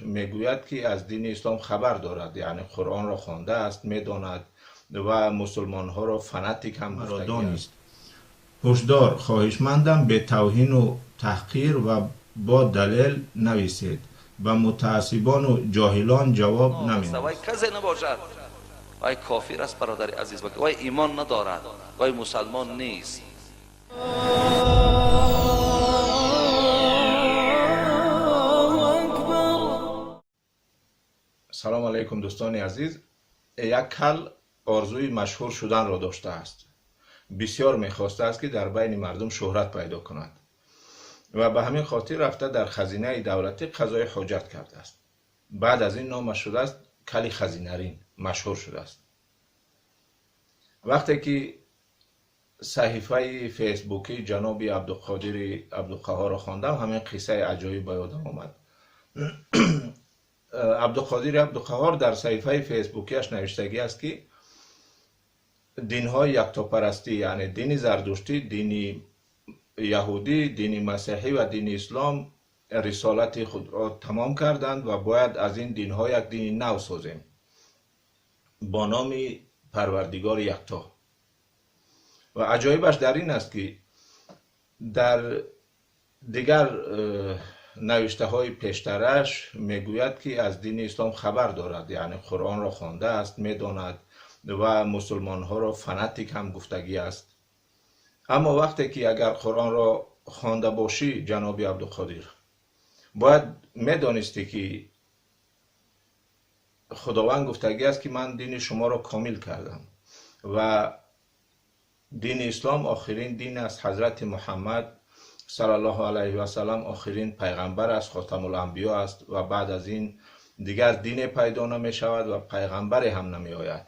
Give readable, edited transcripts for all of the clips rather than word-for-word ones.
Мегӯяд, ки аз дини ислом хабар дорад, яъне Қуръонро хондааст, медонад ва мусулмонҳоро фанатик ҳам донист. Ҳушдор, хоҳишмандам бе тавҳину таҳқир ва бо далел нависед. Ба мутаассибону ҷоҳилон ҷавоб наменависед. Вай касе набошад, вай кофир аст, бародари азиз, вай имон надорад, вай мусалмон нест. Салом алейкум, дӯстони азиз. Як кал орзуи машҳур шуданро доштааст. Бисёр мехостааст, ки дар байни мардум шӯҳрат пайдо кунад ва ба ҳамин хотир рафта дар хазинаи давлатӣ қазои ҳоҷат кардааст. Баъд аз ин номаш шудааст кали хазинарин, машҳур шудааст. Вақте ки саҳифаи фейсбукии ҷаноби Абдуқодири Абдуқаҳорро хондам, ҳамин қиссаи аҷоиб ба ёдам омад. Абдуқодири Абдуқаҳор дар саҳифаи фейсбукиаш навиштагӣ аст, ки динҳои яктопарастӣ, яъне дини зардуштӣ, дини яҳудӣ, дини масеҳӣ ва дини ислом рисолати худро тамом карданд ва бояд аз ин динҳо як дини нав созем бо номи Парвардигори якто. Ва аҷоибаш дар ин аст, ки дар дигар навиштаҳои пештараш мегӯяд, ки аз дини ислом хабар дорад, яъне Қуръонро хондааст, медонад ва мусулмонҳоро фанатик ҳам гуфтагӣ аст. Аммо вақте ки агар Қуръонро хонда бошӣ, ҷаноби Абдуқодир, бояд медонистӣ, ки Худованд гуфтагӣ аст, ки ман дини шуморо комил кардам ва дини ислом охирин дин аст. Ҳазрати Муҳаммад саллаллоҳу алайҳи васаллам охирин пайғамбар аст, хотамуланбиё аст ва баъд аз ин дигар дине пайдо намешавад ва пайғамбаре ҳам намеояд.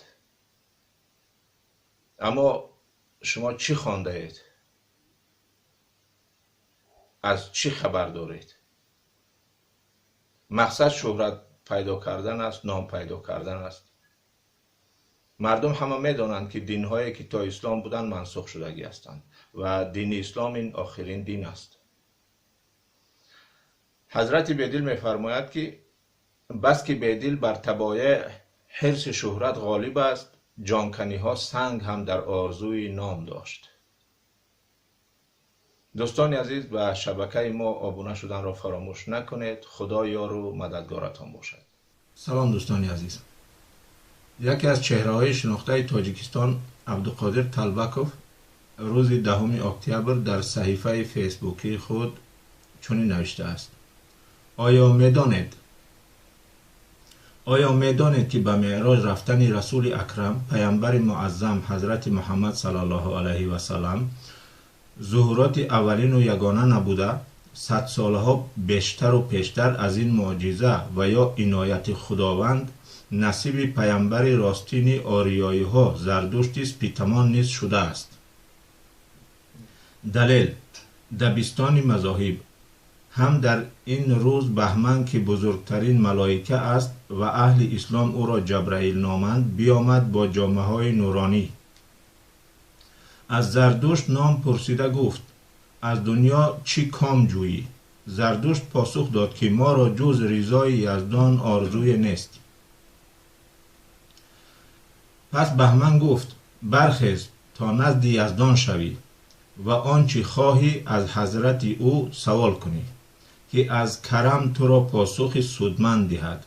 Аммо шумо чӣ хондаед? Аз чӣ хабар доред? Мақсад шӯҳрат пайдо кардан аст, ном пайдо кардан аст. Мардум ҳама медонанд, ки динҳое ки то ислом буданд, мансух шудагӣ ҳастанд ва дини ислом ин охирин дин аст. Ҳазрати Бедил мефармояд, ки бас ки бедил бар табоеъ ҳирси шӯҳрат ғолиб аст, ҷонканиҳо санг ҳам дар орзуи ном дошт. Дӯстони азиз, ба шабакаи мо обуна шуданро фаромӯш накунед. Худо ёру мададгоратон бошад. Салом, дӯстони азиз. Яке аз чеҳраҳои шинохтаи Тоҷикистон, Абдуқодир Талбаков, рӯзи 10 октябр дар саҳифаи фейсбукии худ чунин навиштааст: Оё медонед, ки ба меъроҷ рафтани Расули Акрам, паямбари муаззам, ҳазрати Муҳаммад саллаллоҳу алайҳи васаллам зуҳуроти аввалину ягона набуда, садсолаҳо бештару пештар аз ин мӯъҷиза ва ё инояти Худованд насиби паямбари ростини ориёиҳо, Зардушти Спитамон низ шудааст? Далел: Дабистони мазоҳиб. Ҳам дар ин рӯз Баҳман, ки бузургтарин малоика аст ва аҳли ислом ӯро Ҷабраил номанд, биомад бо ҷомаҳои нуронӣ. Аз Зардушт ном пурсида гуфт: «Аз дунё чӣ ком ҷӯӣ?» Зардушт посух дод, ки моро ҷуз ризои Яздон орзуе нест. Пас Баҳман гуфт: «Бархез, то назди Яздон шавӣ ва он чӣ хоҳӣ, аз ҳазрати ӯ савол кунӣ, ки аз карам туро посухи судманд диҳад».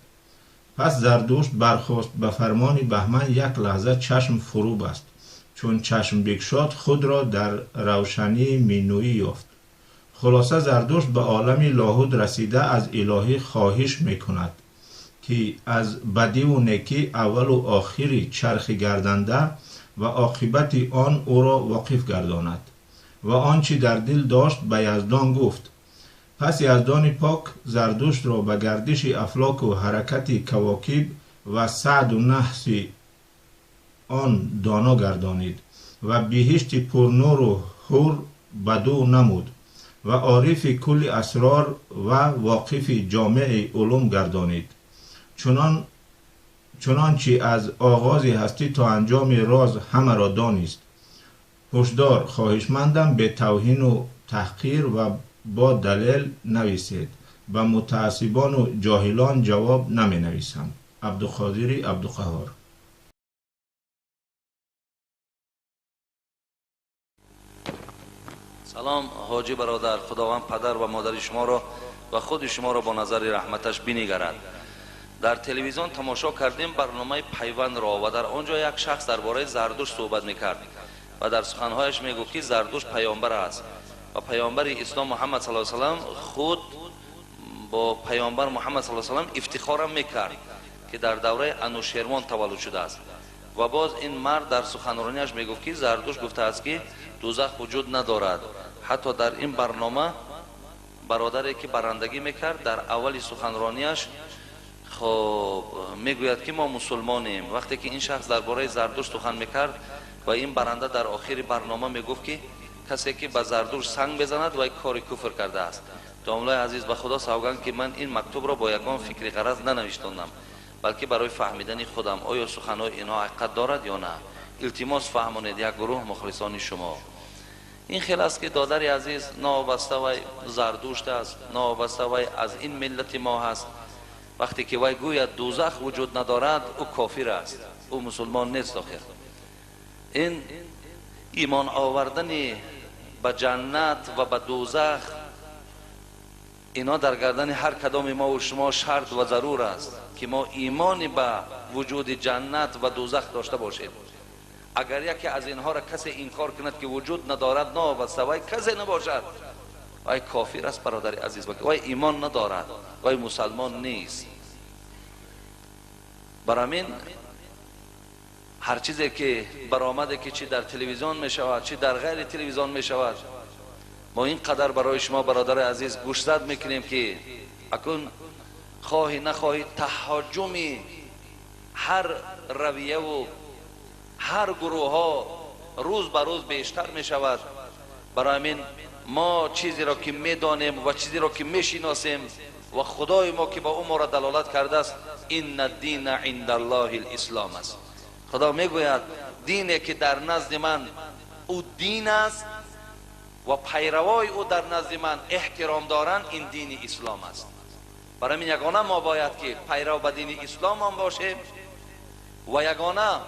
Пас Зардушт бархост, ба фармони Баҳман як лаҳза чашм фурӯ баст. Чун чашм бикшод, худро дар равшании минӯӣ ёфт. Хулоса, Зардушт ба олами лоҳуд расида, аз Илоҳӣ хоҳиш мекунад, ки аз бадиву некӣ, аввалу охири чархи гарданда ва оқибати он ӯро воқиф гардонад. Ва он чӣ дар дил дошт, ба Яздон гуфт. Пас Яздони пок Зардуштро ба гардиши афлоку ҳаракати кавокиб ва саъду наҳси он доно гардонид ва биҳишти пурнуру ҳур бадӯ намуд ва орифи кулли асрор ва воқифи ҷомеи улум гардонид, чунончи аз оғози ҳастӣ то анҷоми роз ҳамаро донист. Ҳушдор, хоҳишмандам бе тавҳину таҳқир ва бо далел нависед. Ба мутаассибону ҷоҳилон ҷавоб наменависам. Абдуқодири Абдуқаҳҳор. Салом, ҳоҷӣ бародар. Худованд падар ва модари шуморо ва худи шуморо бо назари раҳматаш бинигарад. Дар телевизион тамошо кардем барномаи Пайвандро ва дар он ҷо як шахс дар бораи Зардушт суҳбат мекард ва дар суханҳояш мегуфт, ки Зардушт паёмбар аст ва паёмбари ислом Муҳаммад саллаллоҳу алайҳи васаллам худ бо паёмбар Муҳаммад саллаллоҳу алайҳи васаллам ифтихорам мекард, ки дар давраи Анушервон таваллуд шудааст. Ва боз ин мард дар суханронияш мегуфт, ки Зардушт гуфтааст, ки дӯзах вуҷуд надорад. Ҳатто дар ин барнома бародаре, ки барандагӣ мекард, дар аввали суханронияш хоб мегӯяд, ки мо мусулмонем. Вақте ки ин шахс дар бораи Зардушт сухан мекард ва ин баранда дар охири барнома мегуфт, ки касе ки ба Зардушт санг безанад, вай кори куфр кардааст. Домлаи азиз, ба Худо савганд, ки ман ин мактубро бо ягон фикри ғараз нанавиштондам, балки барои фаҳмидани худам, оё суханҳои инҳо ҳақиқат дорад ё на. Илтимос, фаҳмонед. Як гурӯҳ мухлисони шумо. Ин хел аст, ки додари азиз, новобаста вай Зардушт аст, новобаста вай аз ин миллати мо ҳаст, вақте ки вай гӯяд дӯзах вуҷуд надорад, ӯ кофир аст, ӯ мусулмон нест. Охир ин имон овардани ба ҷаннат ва ба дӯзах ино дар гардани ҳар кадоми мо ва шумо шарт ва зарур аст, ки мо имони ба вуҷуди ҷаннат ва дӯзах дошта бошем. Агар яке аз инҳоро касе инкор кунад, ки вуҷуд надорад, новобаста вай касе набошад, вай кофир аст, бародари азиз, вай имон надорад, вай мусалмон нест. Бар ҳамин ҳар чизе ки баромаде, ки чӣ дар телевизион мешавад, чӣ дар ғайри телевизион мешавад, мо ин қадар барои шумо, бародари азиз, гӯшзад мекунем, ки акун хоҳӣ нахоҳӣ таҳоҷуми ҳар равияву ҳар гурӯҳҳо рӯз ба рӯз бештар мешавад. Барои ҳамин мо чизеро ки медонем ва чизеро ки мешиносем ва Худои мо ки ба ӯ моро далолат кардааст, инна дина инда Аллоҳи лислом аст. Худо мегӯяд, дине ки дар назди ман ӯ дин аст ва пайравои ӯ дар назди ман эҳтиром доранд, ин дини ислом аст. Барои ҳамин ягона мо бояд ки пайрав ба дини исломон бошем ва ягона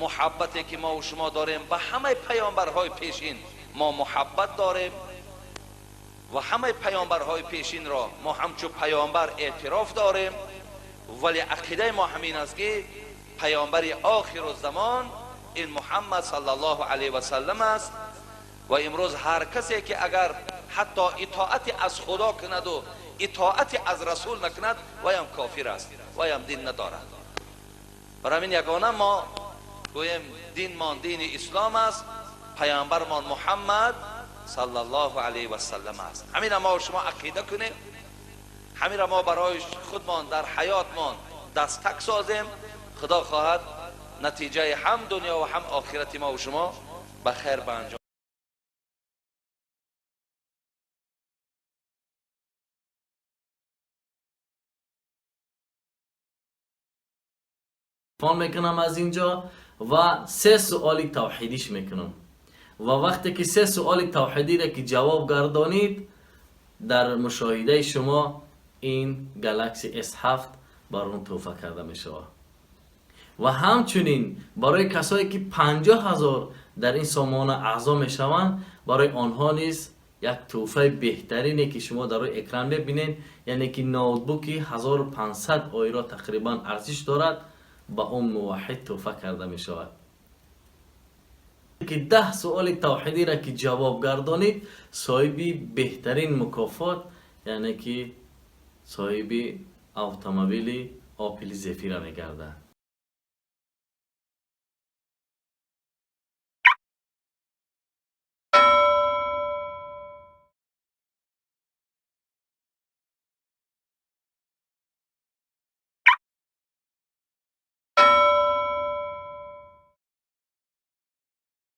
муҳаббате ки мо шумо дорем ба ҳамаи паёмбарҳои пешин мо муҳаббат дорем ва ҳамаи паёмбарҳои пешинро мо ҳамчун паёмбар эътироф дорем, вале ақидаи мо ҳамин аст, ки паёмбари охиру замон ин Муҳаммад саллаллоҳу алайҳи васаллам аст. Ва имрӯз ҳар касе ки агар ҳатто итоати аз Худо кунаду итоати аз расул накунад, ваям кофир аст, ваям дин надорад. Барои ҳамин ягона мо гӯем, динмон дини ислом аст, паёмбармон Муҳаммад саллаллоҳу алайҳи васаллам аст. Ҳамина мо шумо ақида кунем, ҳамира мо барои худмон дар ҳаётмон дастак созем. Худо хоҳад, натиҷаи ҳам дунё ва ҳам охирати мо ва шумо ба хайр ба анҷом. Телефон мекунам аз инҷо ва се суоли тавҳидиш мекунам ва вақте ки се суоли тавҳидире ки ҷавоб гардонид, дар мушоҳидаи шумо ин Galaxy S7 бар он тӯҳфа карда мешавад. Ва ҳамчунин барои касое ки 50 000 дар ин сомона аъзо мешаванд, барои онҳо низ як тӯҳфаи беҳтарине, ки шумо дар рӯи экран мебинед, яъне ки ноутбуки 1500 ойро тақрибан арзиш дорад, ба он муваҳҳид тӯҳфа карда мешавад. Ки 10 суоли тавҳидиро ки ҷавоб гардонид, соҳиби беҳтарин мукофот, яъне ки соҳиби автомобили Опел Зефира мегардад.